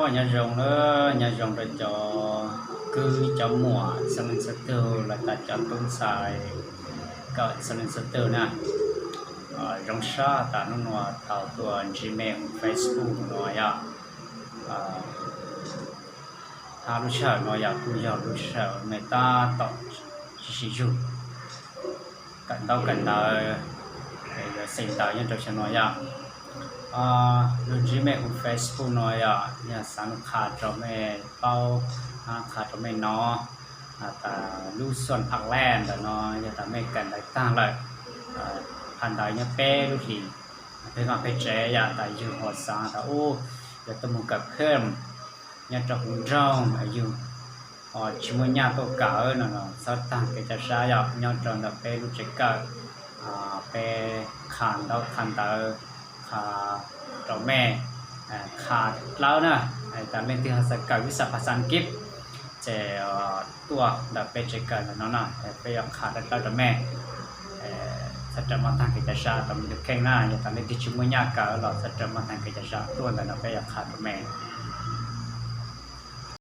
Nyob zoo na, nyob zoo rau cov kwv cov muam txhua leej txhua tug, los tas cov tub ntxhais kawm txhua leej txhua tug na. Zoo sab tas hnub no tau tuaj ntsib mej hauv Facebook no yom. Hab lub sij hawm no yog kuj yog lub sij hawm mej tab tom sib sib zug kawm ntaub kawm ntawv, yuav xeem ntawv nyob rau xyoo no yom. Lug ntsib mej hauv Facebook no yog, yog xaav lug qha rau mej paub, qha rau mej nov tas lub xuam phav lej ntawm no yog tas mej kawm ntawv taag lawm, phaj ntawv nyob peb lub hlis, peb vaaj peb tsev yom, tas yug ho xaav tas ub yuav tuaj moog kawm phaj nyob rau huv nroog, yug tsis muaj nyaj tuaj kawm no, txhob taag kev ca sab yom. Nyob rau ntawm peb lub tsev kawm, peb qha ntaub qha ntawv, qha rau mej, qha dlawb na. Tas leej twg ho xaav kawm ib xav phaj xav kib ces tuaj ntawm peb tsev kawm ntawm no na, peb yuav qha dlawb dlawb rau mej. Txhob rawm maj taag kev ca sab rau mej tug kheej na, yog tas leej twg tsis muaj nyaj kawm los txhob rawm maj taag kev ca sab, tuaj ntawm no peb yuav qha rau mej.